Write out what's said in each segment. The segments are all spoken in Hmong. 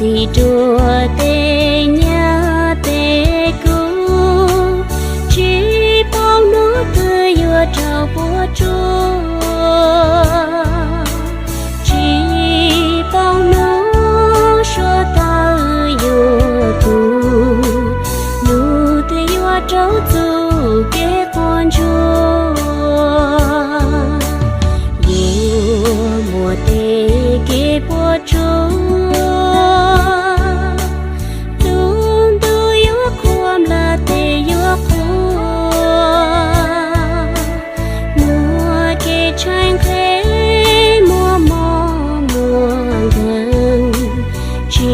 Tig rua tej nyab tej kub, tsi paub nub twg yuav raug puab tsuj. Tsi paub nub suab tawg yuav kub, nub twg yuav raug txug kev quaj ntsuag. Yuav muaj tej kev puab tsuaj, lub ntuj yuav qhuav nplaj teb yuav qhuav. Muaj kev tshaib nqhis muaj mob muaj nkeeg, tsi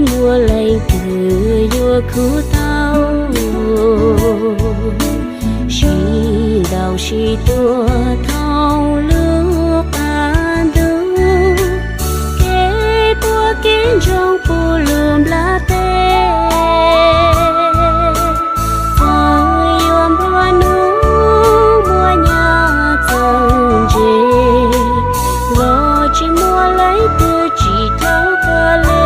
muaj leej twg yuav khwv tau. Sib ntaus sib tua thoob lub qab ntuj, kev puab kev ntsoog puv lub nplaj teb. Txawm yuav nplua nuj muaj nyab txawm ntse, los tsi muaj leej twg tsim rau kawg le.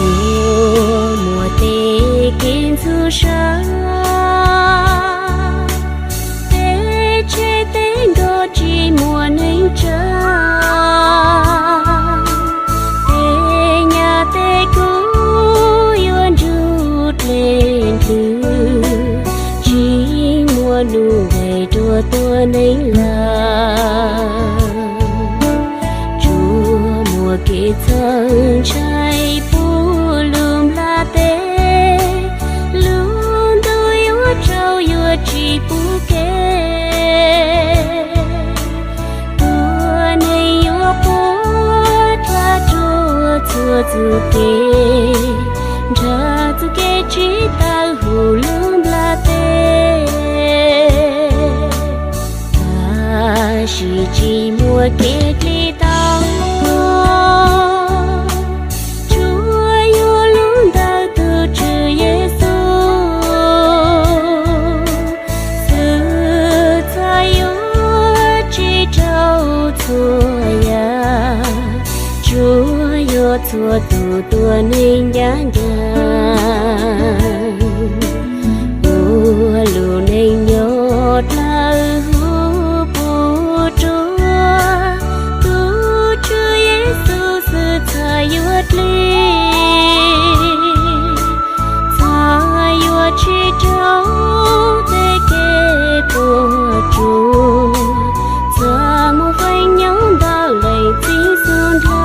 Yuav muaj tej kev ntxhov sab, tej tsheb tej nkoj tsi muaj neeg tsav. Tej nyab tej kub yuav nrug dlej ntws, tsi muaj nuj nqes rua tuab neeg lawm. Tsuas muaj kev txhawj ntshai puv lub nplaj teb, lub ntuj yuav tsaus yuav tsis pub kev. Tuab neeg yuav quaj dlaab rua txhua txuj kev, nrhav txuj kev tsi tawm huv lub nplaj teb. Tab sis tsi muaj kev dlim tau, tsuas yog lub ntawm tug Tswv Yexus xwb, txhaj yuav tsim rau txhua yam. Tsuas yog txhua tus tuab neeg ncaj ncees, ua lub neej nyob dlawb huv puv rua tug Tswv Yexus xwb, txhaj yuav dlim, txhaj yuav tsim rau tej kev puas tsuaj, txhaj muaj feem nyob ntawm Leej Txiv Xub Nrhab.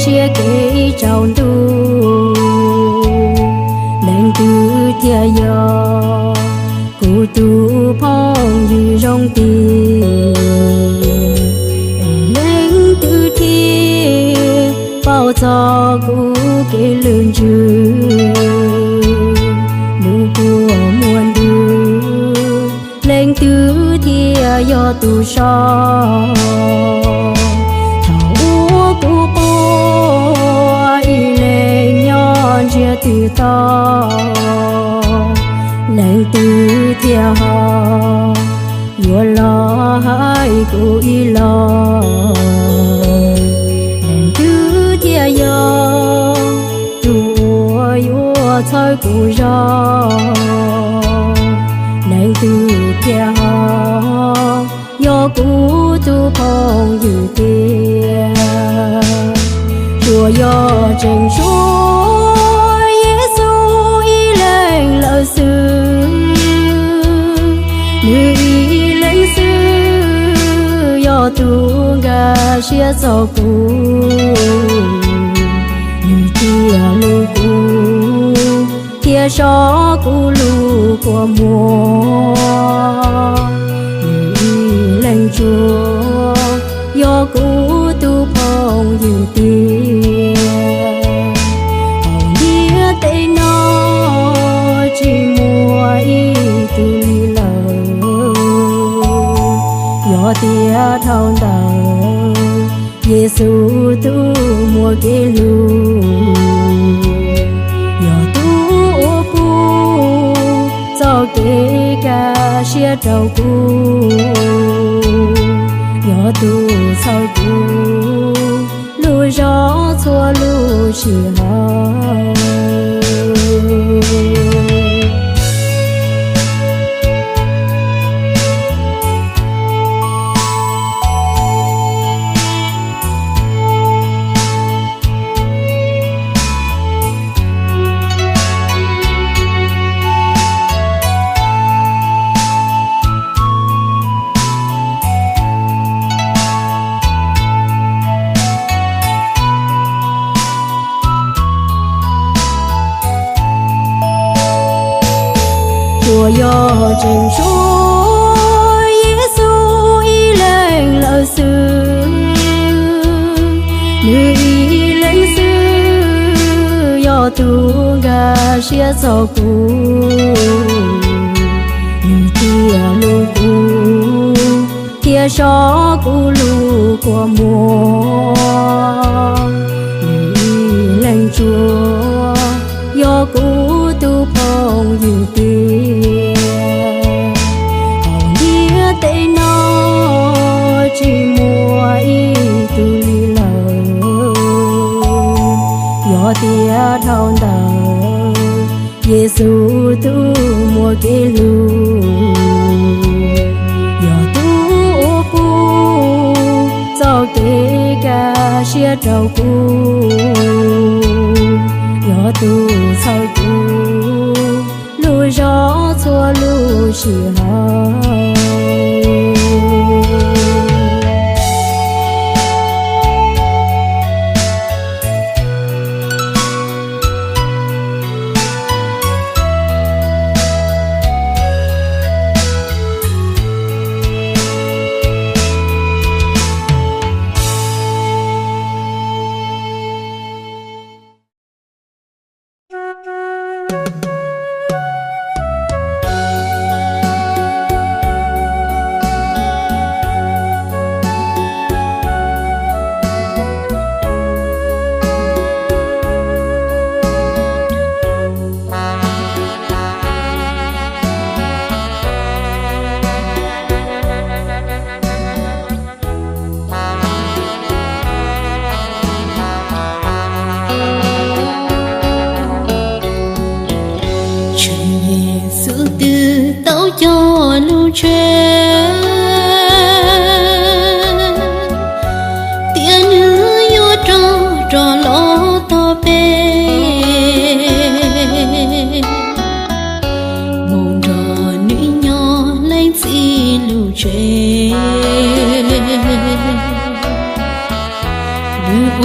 siab kev tsaus ntuj. Leej twg thiaj yog kuv tus phooj ywg zoo tiag? Leej twg thiaj paub txog kuv kev lwj ntswg lub kua muag ntws? Leej twg thiaj yog tus so thaum uas kuv quaj ib leeg nyob ntsiag twg to? Leej twg thiaj ho yuav los hais kuv ib los? Leej twg thiaj yog tus uas yuav txhawb kuv zog? Leej twg thiaj ho yog kuv tus phooj ywg tiag? Tsuas yog tseem tshuav Yexus ib leeg lawm xwb. Nws ib leeg xwb yog tus nkag siab txog kuv. Nws thiaj hlub kuv thiab so kuv lub kua muag. Nws ib leeg tsuas yog kuv tus phooj ywg tiag. Hauv ntiaj teb no tsis muaj ib tug li lawm, yog tias dhau ntawd Yexus tus muaj kev hlub yog tus uas pub txoj kev kaj siab rau kuv, yog tus txhawb kuv lub zog txhua lub sij hawm. Tsuas yog tseem tshuav Yexus ib leeg lawm xwb. Nws ib leeg xwb yog tus nkag siab txog kuv. Nws thiaj hlub kuv thiab so kuv lub kua muag. Nws ib leeg tsuas yog kuv tus phooj ywg tiag. Hauv ntiaj teb no tsis muaj ib tug li lawm, yog tias dhau ntawd Yexus tus muaj kev hlub yog tus uas pub txoj kev kaj siab rau kuv, yog tus txhawb kuv lub zog txhua lub sij hawm.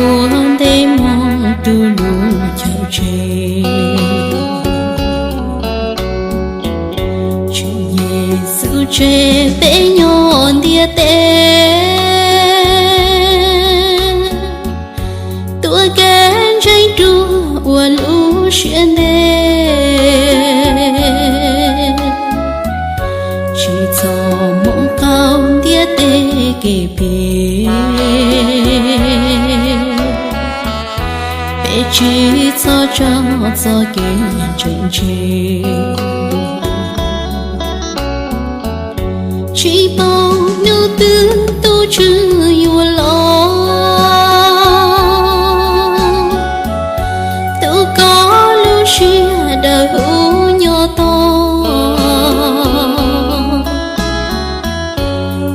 Ua ntej mus tu lus chaw tseg, Tswv Yexus tseg peb nyob ntiaj teb, tuav kev ntseeg ruaj ua lub siab ntev, tsis txhob mus qaug ntiaj teb kev phem, peb tsis txhob tso txoj kev ntseeg tseg. Tsis paub hnub twg tus Tswv yuav los, tu koj lub siab dawb huv nyob tos,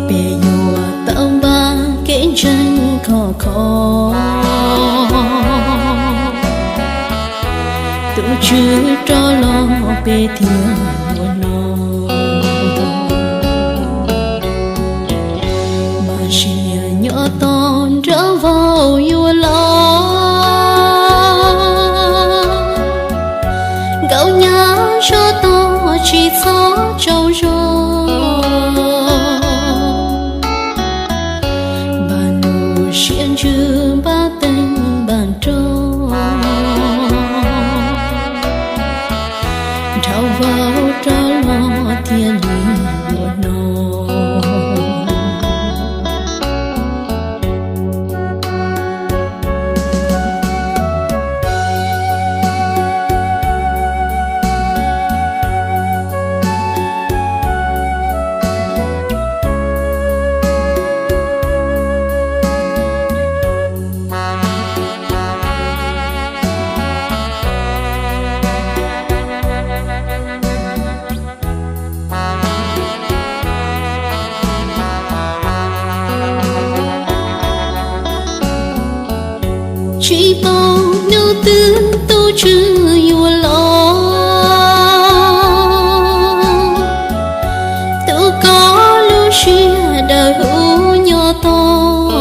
peb yuav tau npaj kev ntseeg khov kho, tus Tswv rov los peb thiaj ua no. Mas sia nyob tos nrog vauv yuav los, nkauj nyab zov tos tsis txhob tsaug zog, npaj nus siab ntsws npaj teeb npaj nrog, nrog vauv rov los thiaj li ua no. Tsis paub hnub twg tus Tswv yuav los, tu koj lub siab dawb huv nyob tos,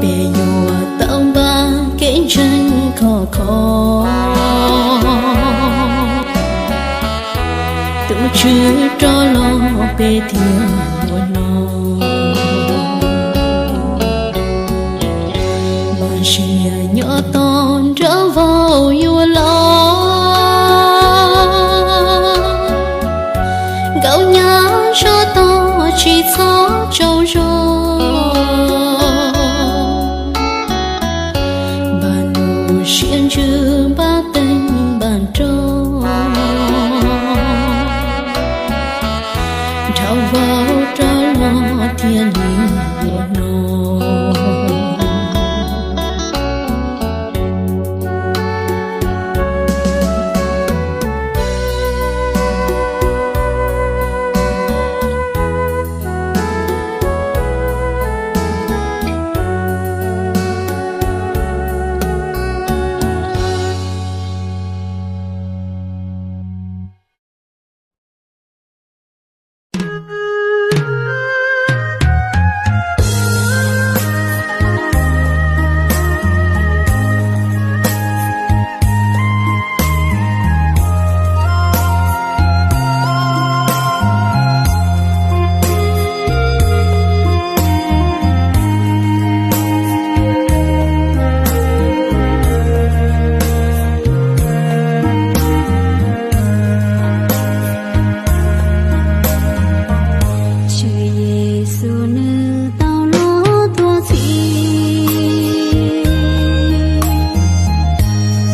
peb yuav tau npaj kev ntseeg khov kho, tus Tswv rov los peb thiaj ua no. Mas sia nyob tos nrog vauv yuav los, nkauj nyab zov tos tsis txhob tsaug zog, npaj nus siab ntsws npaj teeb npaj nrog, nrog vauv rov los thiaj li ua no. Tswv Yexus nws tau los tuag txhiv,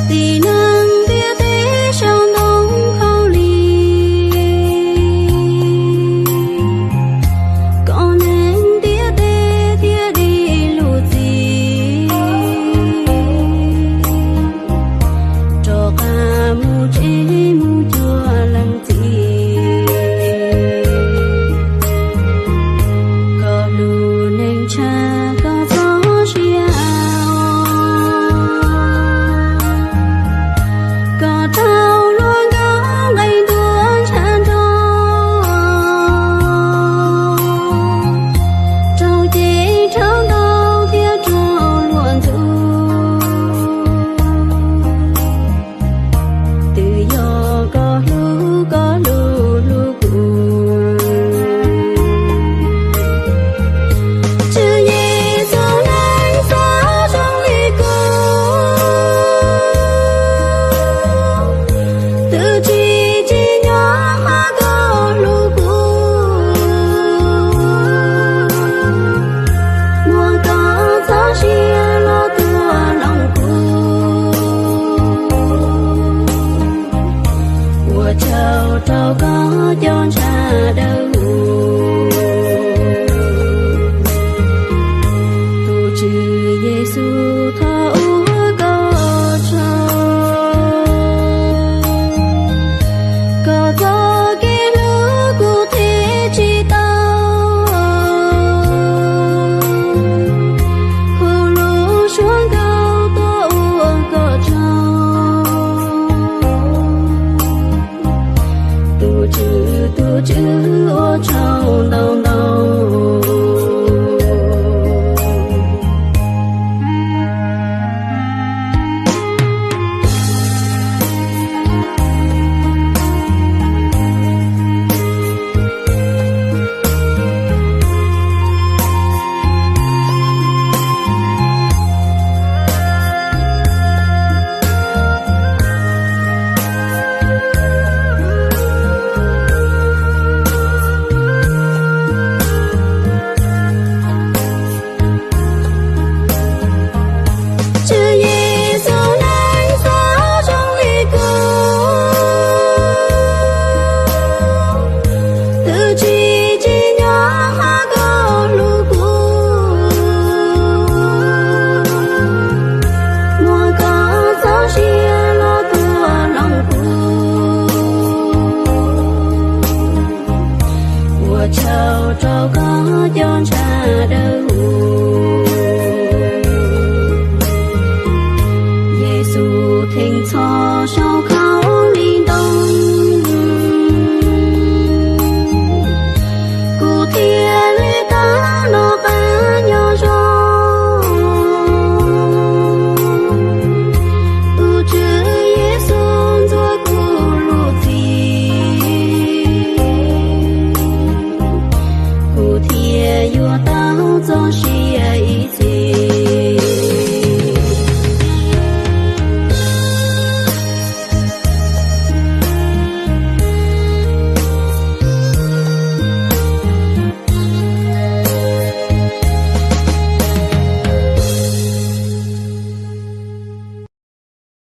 tib neeg ntiaj teb sau ntoo khaub lig, kom neeg ntiaj teb thiaj dim lub txim, rov qab mus tsev mus cuag leej txiv, kom lub neej tshav